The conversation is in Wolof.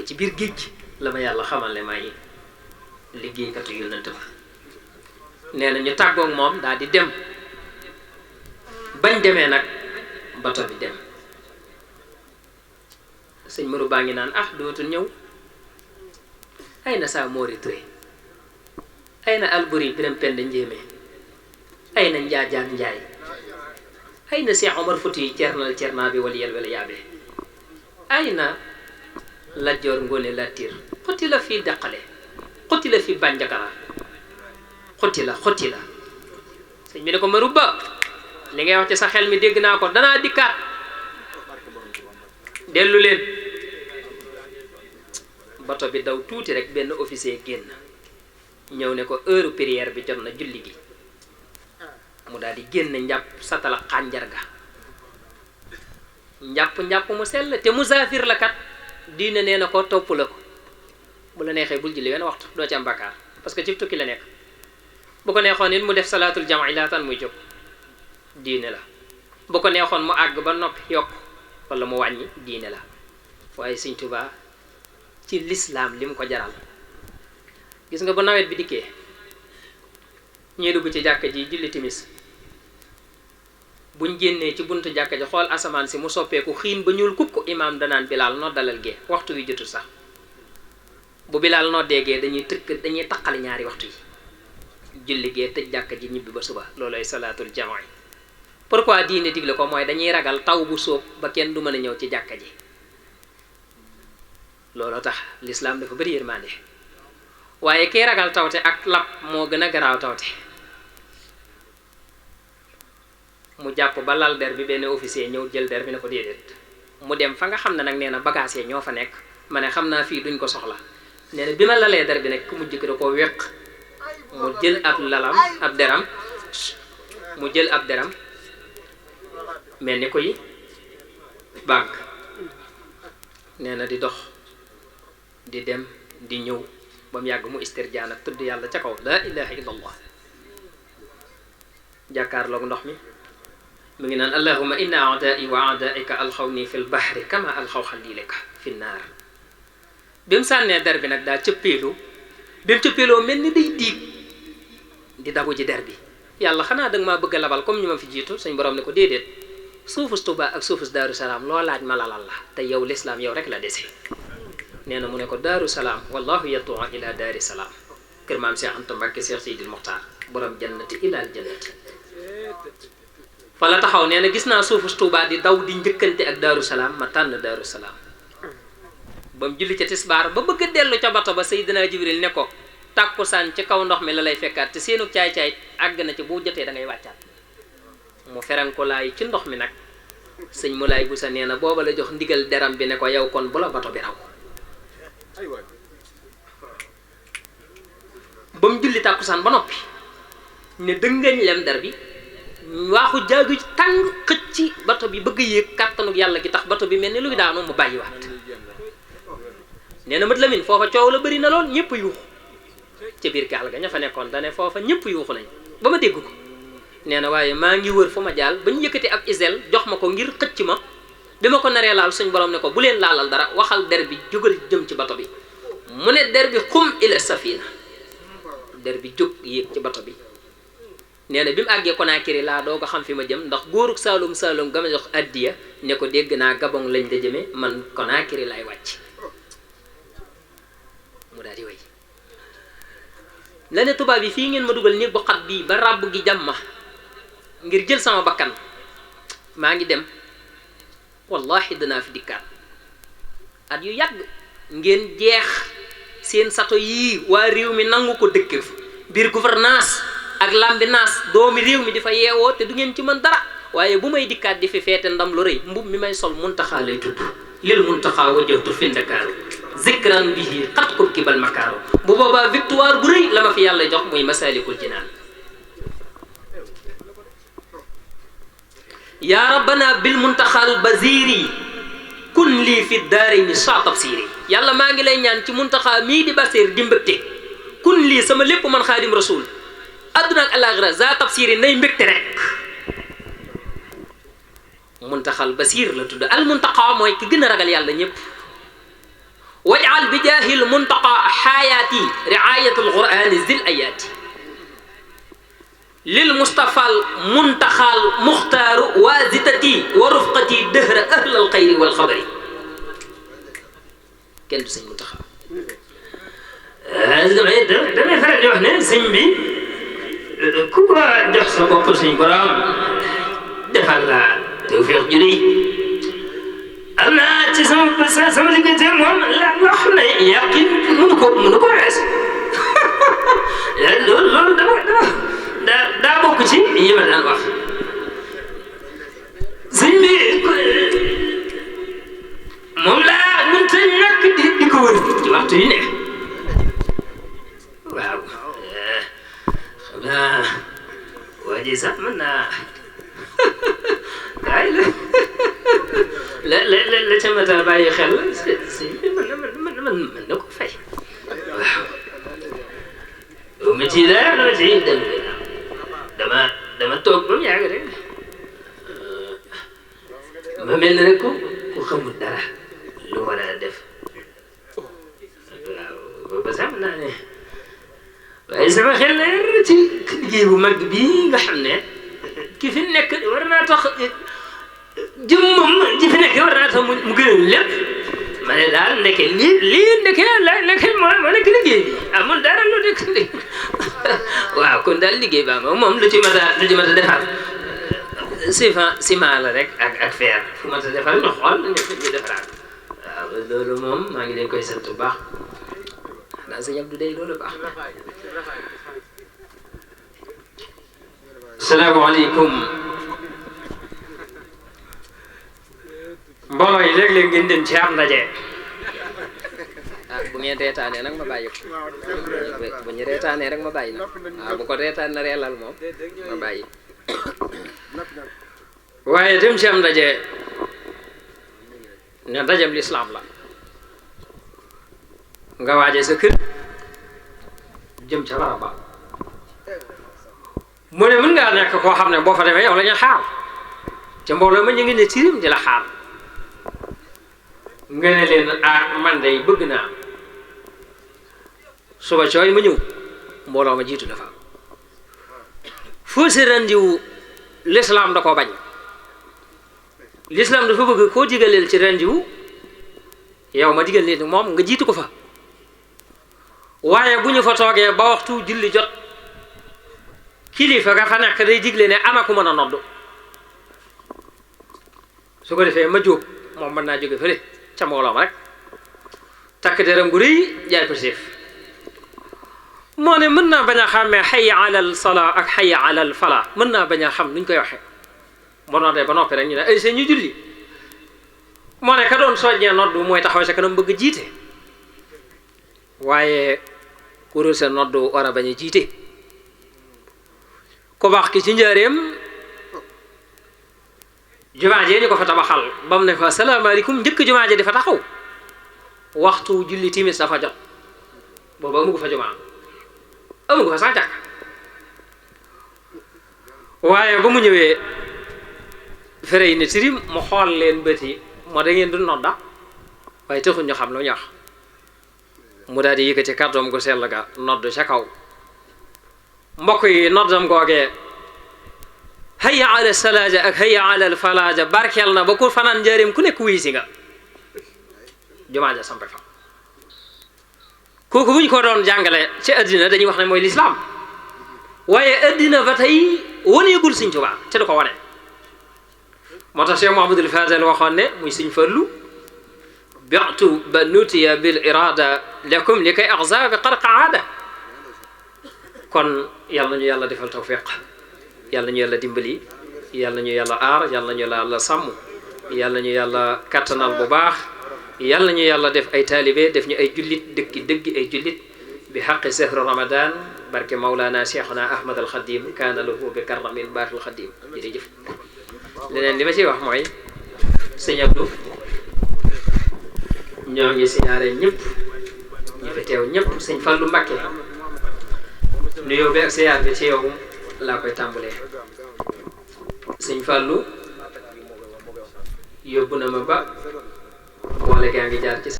ci biir géej gi la ma yàlla xamal ne may liggéeykatu yónnante ba nee na ñu tàggoog moom daal di dem bañ demee nag bato bi dem sëñ Maru baa ngi naan dootul ñëw ay na saa Moori Ture ay na Alburi Biram Pend Njéeme ay na Njaajaat Njaay ay na Seex Omar Futi yi cernal cerna bi wala yel wala yaabe ay na Lajjoor Ngoone Latiir xotti la fii daqale xotti la fii Banjakara xotti la sëñ bi ne ko Maru Ba li ngay wax ci sa xel mi dégg naa ko danaa dikkaat dellu leen bato bi daw tuuti rek benn officier génn ñëw ne ko heure prière bi jot na julli gi mu daal di génn njàpp satala xànjar ga njàpp mu sell te musaafir la kat diine nee na ko topp la ko bu la neexee bul julli wenn waxtu doo ci am bakkaar parce que ci tukki la nekk bu ko neexoon nit mu def salaatul jamaa laataan muy jóg diine la bu ko neexoon mu àgg ba noppi yokk wala mu wàññi diine la waaye Sëñ Tuubaa ci lislaam li mu ko jaral gis nga ba nawet bi dikkee ñuy dugg ci jàkka ji julli timis buñ génnee ci buntu jàkka ji xool asamaan si mu soppeeku xiin ba ñuul kukk imaam danaan Bilaal noddalal gee waxtu wi jotul sax bu Bilaal noddee gee dañuy taqali ñaari waxtu yi julli gee tëj jàkka ji ñibbi ba suba loolooy salaatul jamaa pourquoi diine digle ko mooy dañuy ragal taw bu sóob ba kenn du mën a ñëw ci jàkka ji looloo tax lislaam dafa bëri yërmande waaye kii ragal tawte ak lab moo gën a garaaw tawte mu jàpp ba lal der bi benn officier ñëw jël der bi ne ko déedéet mu dem fa nga xam ne nag nee na bagage yi ñoo fa nekk ma ne xam naa fii duñ ko soxla nee na bi ma lalee der bi nekk mu jëkk da koo wéq mu jël ab deram mel ni koy banque nee na di dox di dem di ñëw ba mu yàgg mu istirjaan ak tudd yàlla ca kaw laa ilaha illallah jàkkaarloog ndox mi mu ngi naan allahumma inna a'da'i wa a'da'ika alxawni fi lbahri kama alxaw xalilika fi naar bi mu sànnee der bi nag daa cëppeelu bi mu cëppeeloo mel ni day diig di dabu ji der bi yàlla xanaa danga maa bëgg a labal comme ñu ma fi jiitu suñ borom ne ko déedéet suufus Tuuba ak suufus Daaru Salaam loo laaj ma lalal la te yow lislaam yow rek la dese nee na mu ne ko Daaru Salaam wallahu yad'u ila daari salaam kër maam Cheikh Anta Mbacke Cheikh Seydil Mokhtar borom jannati ilal jannati fa la taxaw nee na gis naa suufus Tuuba di daw di njëkkante ak Daaru Salaam ma tànn Daaru Salaam ba mu julli ca tisbaar ba bëgg a dellu ca bato ba Seydina Jibril ne ko tàkkusaan ci kaw ndox mi la lay fekkaat te seenu caay-caay àgg na ci boo jotee da ngay wàccaat mu ferenkulaay ci ndox mi nag sëñ Moulay Boussa nee na booba la jox ndigal deram bi ne ko yow kon bu la bato bi raw ba mu julli tàkkusaan ba noppi ne dëngañ lem der bi waaxu jaaju tàng xëcc ci bato bi bëgg yéeg kàttanug yàlla gi tax bato bi mel ni luy daanu mu bàyyiwaat nee na mat Lamin foofa coow la bëri na lool ñëpp yuuxu ca biir gaal ga ña fa nekkoon dane foofa ñëpp yuuxu nañ ba ma dégg ko nee na waaye maa ngi wër fu ma jaal ba ñu yëkkati ab isel jox ma ko ngir xëcc ma bi ma ko naree laal suñ borom ne ko bu leen laalal dara waxal der bi jógal jëm ci bato bi mu ne der bi xum ila safina der bi jóg yéeg ci bato bi nee na bi mu àggee Conakry laa doo ko xam fi ma jëm ndax góorug saalum saalum ga ma jox addiya ne ko dégg naa Gabon lañ la jëme man Conakry laay wàcc mu daal di way la ne tubaab yi fii ngeen ma dugal néeg bu xat bii ba ràbb gi jàmm ma ngir jël sama bakkan maa ngi dem wallahi danaa fi dikkaat at yu yàgg ngeen jeex seen sato yii waa réew mi nangu ko dëkk biir gouvernance ak lambinaas doomi réew mi di fa yeewoo te du ngeen ci mën dara waaye bu may dikkaat di fi feete ndam lu rëy mbub mi may sol muntaxaa lay tudd lil muntaxaa wajjahtu fi Ndakaaru zikran bihi xat ko kibal makaaru bu boobaa victoire bu rëy la ma fi yàlla jox muy Masaalikul Jinaan yaa rabbana bil muntaxal basiri kun lii fi daarayni saa tafsiri yàlla maa ngi lay ñaan ci muntaxaa mii di basir di mbëgte kun lii sama lépp man xaadim rasul adduna ak alaxira za tafsiri nay mbégte rek muntaxal basir la tudd al muntaxaa mooy ki gën a ragal yàlla ñëpp waj'al bi jaahil muntaqa xaayaati riaayatul qur'aani zil ayaati lil mustafal muntaxal muxtaaru waazitati wa rufqati dëhra ahlal xayri wal xabari kenn du sëñ Muntaxa damay faral di wax ne sëñ bi ku ko jox sa bopp suñ borom defal la tawfiq ju rëy am naa ci sama diggante moom loo xam ne yàqin mënu ko wees loolu daa bokk ci yi ma daan wax sëñ bi moom laa mënta ñàkk di ko wër ci waxtu yu ne waaw xam naa waa ji sax mën naa ay la ca mata bàyyi xel si mën na ko fay waaw ma ci dara dama toog ba mu yàgg rek ma mel ne rek ku xamul dara lu war a def waaw ba sax naa ne waaye sama xel na ci liggéey bu mag bii nga xam ne ki fi nekk war naa tax jëmmam ji fi nekk war naa tax mu gën a lépp ma ne daal ndeke lii ndeke moo nekk liggéey bi amul dara lu nekk waaw kon daal liggéey ba moom lu ci mat a defar ciment la rek ak fer fu mat a defar ñu xool ñu defaraat waaw loolu moom maa ngi leen koy sant bu baax xanaa sëñ Abdou day loolu baax na. salaamaaleykum mbooloo yi léeg-léeg ngeen dem ci am ndaje bu ngeen reetaanee nag ma bàyyi ko bu ñu reetaanee rek ma bàyyi na waaw bu ko reetaan na reelal moom ma bàyyi waaye dem ci am ndaje ne ndajem lislaam la nga waaje sa kër jëm ca barab ba mu ne mën ngaa nekk koo xam ne boo fa demee yow la ñu xaar ca mbooloo ma ñu ngi ne tirim di la xaar nga ne leen man day bëgg naa suba cooy ma ñëw mbooloo ma jiitu dafa foo si rendiwu l'islam da koo bañ l'islam dafa bëgg koo digaleel ci rendiwu yow ma digal leen moom nga jiitu ko fa waaye bu ñu fa toogee ba waxtu julli jot kilifa nga fa nekk day digle ne ana ku mën a nodd su ko defee ma jóg moom mën naa jóge fële ca mbooloo ma rek takk deram gu rëy jaay ko siif moo ne mën naa bañ a xàmmee hayya alal salaa ak hayya alal falaa mën naa bañ a xam nuñ koy waxee moo noddee ba noppi rek ñu ne ay seen ñu julli moo ne ka doon soññee noddu mooy taxaw sa kanam bëgg jiite waaye kuréel sa noddu war a bañ a jiite ku baax ki ci njaareem jumaa jee ñu ko fa tabaxal ba mu ne fa salaamaaleykum njëkk jumaa jee di fa taxaw waxtu julli timis dafa jot boobu amu ko fa jumaa amu ko fa sax jàkk waaye ba mu ñëwee fere yi ne tirim mu xool leen bët yi moo da ngeen du nodda waaye taxuñ ñu xam lu ñu wax mu daal di yëkkati kàddoom gu sell ga nodd ca kaw mbokk yi noddam googee hayya ala salaaja ak hayya ala falaaja barkeel na ba ku fanaan njaareem ku nekk wuy si nga jumaa ja sampe fa kooku bu ñu ko doon jàngale ci addina dañuy wax ne mooy lislaam waaye addina ba tey waneegul Sëñ Tuubaa te du ko wane moo tax Cheikh Mouhamadoul Fadel waxoon ne muy Sëñ Fallu bi'tu ba nutiya bil irada lakum li kay axza bi xarqa aada kon yàlla ñu yàlla defal tawfiq yàlla ñu yàlla dimbali yàlla ñu yàlla aar yàlla ñu yàlla sàmm yàlla ñu yàlla kattanal bu baax yàlla ñu yàlla def ay taalibe def ñu ay jullit dëggi ay jullit bi xaqi sehru ramadan barke Mawlana Cheikhuna Ahmad al Khadim kaana lahu bi karramin baaxil Khadim jërëjëf leneen li ma ciy wax mooy sëñ Abdou ñoo ngi siyaare ñëpp ñu fi teew ñëpp sëñ Fallou Mbacké nuyoo bi ak siyaar bi ci yow laa koy tàmbalee sëñ Fallou yóbbu na ma ba boole gaa ngi jaar ci